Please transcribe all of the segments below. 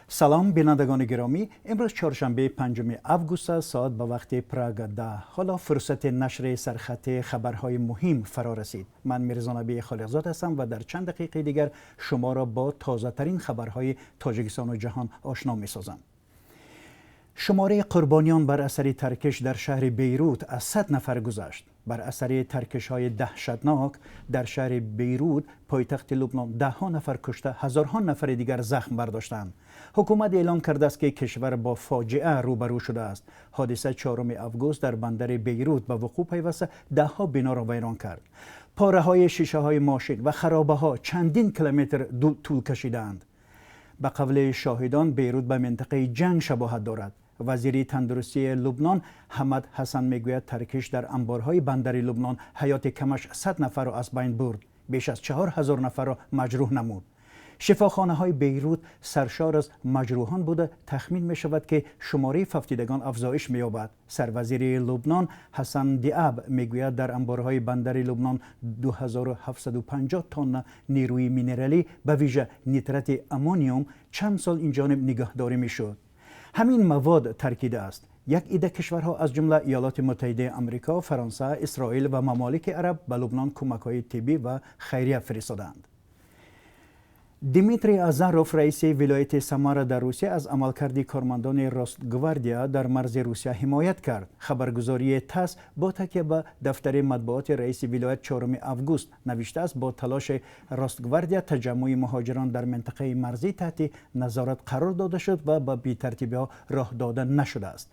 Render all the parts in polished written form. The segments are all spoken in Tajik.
Салом, бинандагони гиромӣ. Имрӯз чоршанбе, 5 август аст, соат ба вақти Прага 10. Ҳоло фурсати нашри сархати хабарҳои муҳим фаро расид. Ман Мирзонаби Холиқзод ҳастам ва дар чанд дақиқаи дигар шуморо бо тозатарин хабарҳои Тоҷикистону ҷаҳон ошно месозам. Шумораи қурбониён бар асари таркиш дар шаҳри Бейрут аз 100 нафар гузашт. Бар асари таркишҳои даҳшатнок дар шаҳри Бейрут, пойтахти Лубнон, даҳҳо нафар кушта, ҳазорҳо нафари дигар захм бардоштанд. Ҳукумат эълон кардааст, ки кишвар бо фоҷиа рӯбарӯ шудааст. Ҳодиса 4 август дар бандари Бейрут ба вуқӯъ пайваста, даҳҳо биноро вайрон кард. Пораҳои шишаҳои мошин ва харобаҳо чандин километр тӯл кашидаанд. Ба қавли шоҳидон, Бейрут ба минтақаи ҷанг шабоҳат дорад. Вазири тандурустии Лубнон Ҳамад Ҳасан мегӯяд, таркиш дар анборҳои бандари Лубнон ҳаёти камаш 100 нафарро аз байн бурд, беш аз 4000 нафарро маҷрӯҳ намуд. Шифохонаҳои Бейрут саршор аз маҷрӯҳон буда, тахмин мешавад, ки шумораи фавтидагон афзоиш меёбад. Сарвазири Лубнон Ҳасан Диаб мегӯяд, дар анборҳои бандари Лубнон 2750 тонна нерӯи минералӣ, ба вижа нитрати аммониум, чанд сол инҷониб нигаҳдорӣ мешуд. Ҳамин мавод таркидааст. Як ида кишварҳо, аз ҷумла Иёлоти Муттаҳидаи Амрико, Фаронса, Исроил ва мамолики араб, ба Лубнон кӯмакҳои тиббӣ ва хайрия фиристоданд. Дмитрий Азаров, раиси вилояти Самара дар Русия, аз амалкарди кормандони Росгвардия дар марзи Русия ҳимоят кард. Хабаргузории ТАСС бо такя ба дафтари матбуоти раиси вилоят 4 август навиштааст, бо талоши Росгвардия таҷаммӯи муҳоҷирон дар минтақаи марзӣ таҳти назорат қарор дода шуд ва ба бетартибиҳо роҳ дода нашудааст.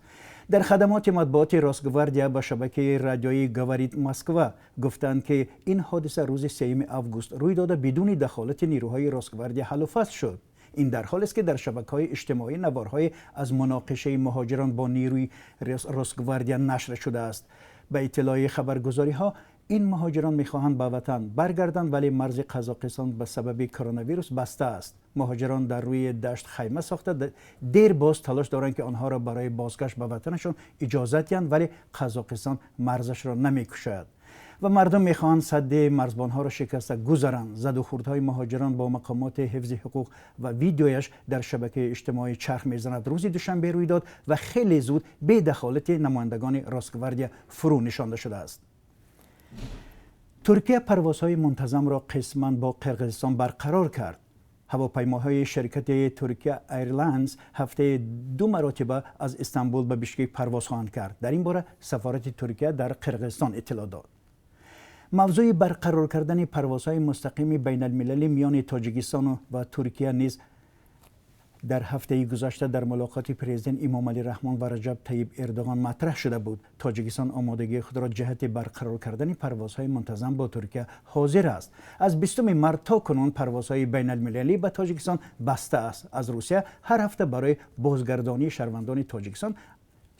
Дар хадамоти матбуоти Росгвардия ба шабакаи радиоии «Говорит Москва» гуфтанд, ки ин ҳодиса рӯзи 3 август рӯй дода, бидуни дахолати нерӯҳои Росгвардия ҳаллу фасл шуд. Ин дар ҳолест, ки дар шабакаҳои иҷтимоӣ наворҳое аз муноқишаи муҳоҷирон бо нерӯи Росгвардия нашр шудааст. Ба иттилои хабаргузориҳо, ин муҳоҷирон мехоҳанд ба ватан баргарданд, вале марзи Қазоқистон ба сабаби коронавирус баста аст. Муҳоҷирон дар рӯи дашт хайма сохта, дер боз талош доранд, ки онҳоро барои бозгашт ба ватанашон иҷозат диҳанд, вале Қазоқистон марзашро намекушояд ва мардум мехоҳанд садди марзбонҳоро шикаста гузаранд. Задухӯрдҳои муҳоҷирон бо мақомоти ҳифзи ҳуқуқ ва видеояш дар шабакаи иҷтимоӣ чарх мезанад, рӯзи душанбе рӯй дод ва хеле зуд бедахолати намояндагони Росгвардия фурӯ нишонда шудааст. Туркия парвозҳои мунтазамро қисман бо Қирғизистон барқарор кард. Ҳавопаймоҳои ширкати Туркия Airlines ҳафтаи ду маротиба аз Истанбул ба Бишкек парвоз хоҳанд кард. Дар ин бора сафорати Туркия дар Қирғизистон иттилоъ дод. Мавзӯи барқарор кардани парвозҳои мустақими байналмилалӣ миёни Тоҷикистону ва Туркия низ дар ҳафтаи гузашта дар мулоқоти президент Имомалӣ Раҳмон ва Раҷаб Таиб Эрдоғон матраҳ шуда буд. Тоҷикистон омодагии худро ҷиҳати барқарор кардани парвозҳои мунтазам бо Туркия ҳозир аст. Аз 20 март то кунун парвозҳои байналмилалӣ ба Тоҷикистон баста аст. Аз Русия ҳар ҳафта барои бозгардонии шаҳрвандони Тоҷикистон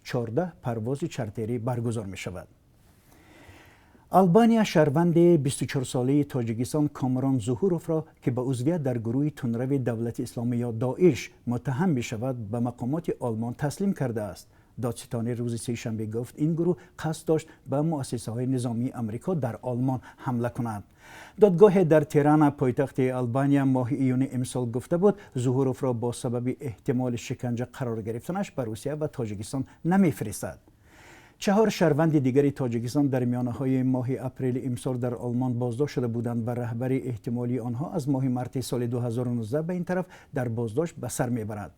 14 парвози чартерӣ баргузор мешавад. Албания шаҳрванди 24-солаи Тоҷикистон Комрон Зуҳуровро, ки ба узвият дар гурӯҳи тундрави Давлати Исломӣ ё Доиш муттаҳам мешавад, ба мақомоти Олмон таслим кардааст. Додситонӣ рӯзи сешанбе гуфт, ин гурӯҳ қасд дошт ба муассисаҳои низомии Амрико дар Олмон ҳамла кунад. Додгоҳе дар Тирана, пойтахти Албания, моҳи июни имсол гуфта буд, Зуҳуровро бо сабаби эҳтимоли шиканҷа қарор гирифтанаш ба Русия ва Тоҷикистон намефиристад. Чаҳор шаҳрванди дигари Тоҷикистон дар миёнаҳои моҳи апрели имсол дар Олмон боздошт шуда буданд ва раҳбари эҳтимолии онҳо аз моҳи марти соли 2019 ба ин тараф дар боздошт ба сар мебарад.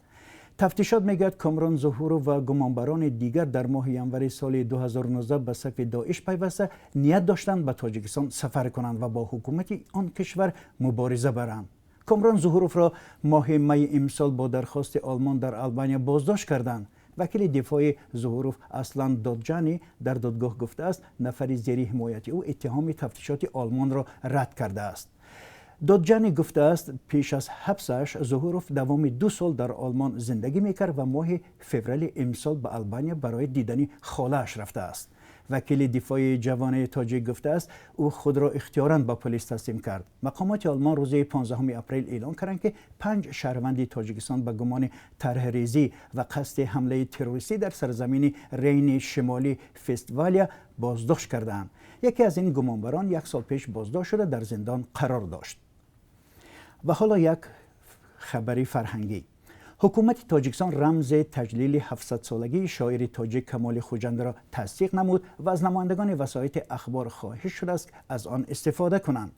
Тафтишот мегӯяд, Комрон Зуҳуров ва гумонбарони дигар дар моҳи январи соли 2019 ба сафи Доиш пайваста, ният доштанд ба Тоҷикистон сафар кунанд ва бо ҳукумати он кишвар мубориза баранд. Комрон Зуҳуровро моҳи майи имсол бо дархости Олмон дар Албания боздошт карданд. Вакили дифои Зуҳуров Аслан Доджани дар додгоҳ гуфтааст, нафари зери ҳимояти ӯ иттиҳоми тафтишоти Олмонро рад кардааст. Доджани гуфтааст, пеш аз ҳабсаш Зуҳуров давоми 2 сол дар Олмон зиндагӣ мекард ва моҳи феврали имсол ба Албания барои дидани холааш рафтааст. Вакили дифои ҷавони тоҷик гуфтааст, ӯ худро ихтиёран ба полис таслим кард. Мақомоти Олмон рӯзи 15 апрел эълон карданд, ки панҷ шаҳрванди Тоҷикистон ба гумони тарҳрезӣ ва қасди ҳамлаи террористӣ дар сарзамини Рейни Шимолӣ Вестфалия боздошт кардаанд. Яке аз ин гумонбарон як сол пеш боздошт шуда, дар зиндон қарор дошт. Ва ҳоло як хабари фарҳангӣ. Ҳукумати Тоҷикистон рамзи таҷлили 700-солагии шоири тоҷик Камоли Хуҷандиро тасдиқ намуд ва аз намояндагони васоити ахбор хоҳиш шудааст, аз он истифода кунанд.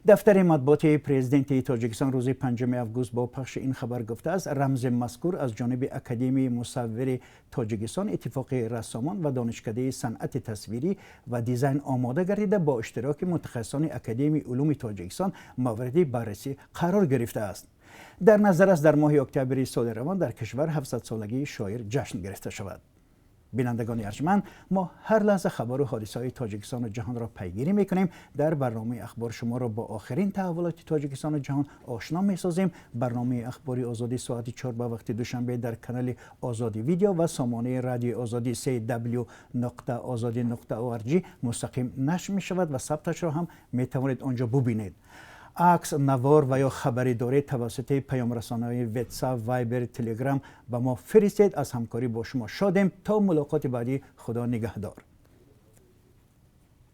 Дафтари матбуоти президенти Тоҷикистон рӯзи 5 август бо пахши ин хабар гуфтааст, рамзи мазкур аз ҷониби Академияи мусаввири Тоҷикистон, Иттифоқи рассомон ва Донишкадаи санъати тасвирӣ ва дизайн омода гардида, бо иштироки мутахассисони Академияи улуми Тоҷикистон мавриди баррасӣ қарор гирифтааст. Дар назар аст, дар моҳи октябри соли равон дар кишвар 700-солагии шоир ҷашн гирифта шавад. Бинандагони арҷманд, мо ҳар лаҳза хабару ҳодисаҳои Тоҷикистону ҷаҳонро пайгирӣ мекунем. Дар барномаи ахбор шуморо бо охирин таҳаввулоти Тоҷикистону ҷаҳон ошно месозем. Барномаи Ахбори Озодӣ соати 4 ба вақти Душанбе дар канали Озодӣ Видео ва сомонаи Радиои Озодӣ cw.ozodi.org мустақим нашр мешавад ва сабташро ҳам метавонед он ҷо бубинед. Акс, навор ва ё хабаре доред, тавассути паёмрасонаҳои WhatsApp, Viber, Telegram ба мо фиристед. Аз ҳамкорӣ бо шумо шодем. То мулоқоти баъдӣ, Худо нигаҳдор.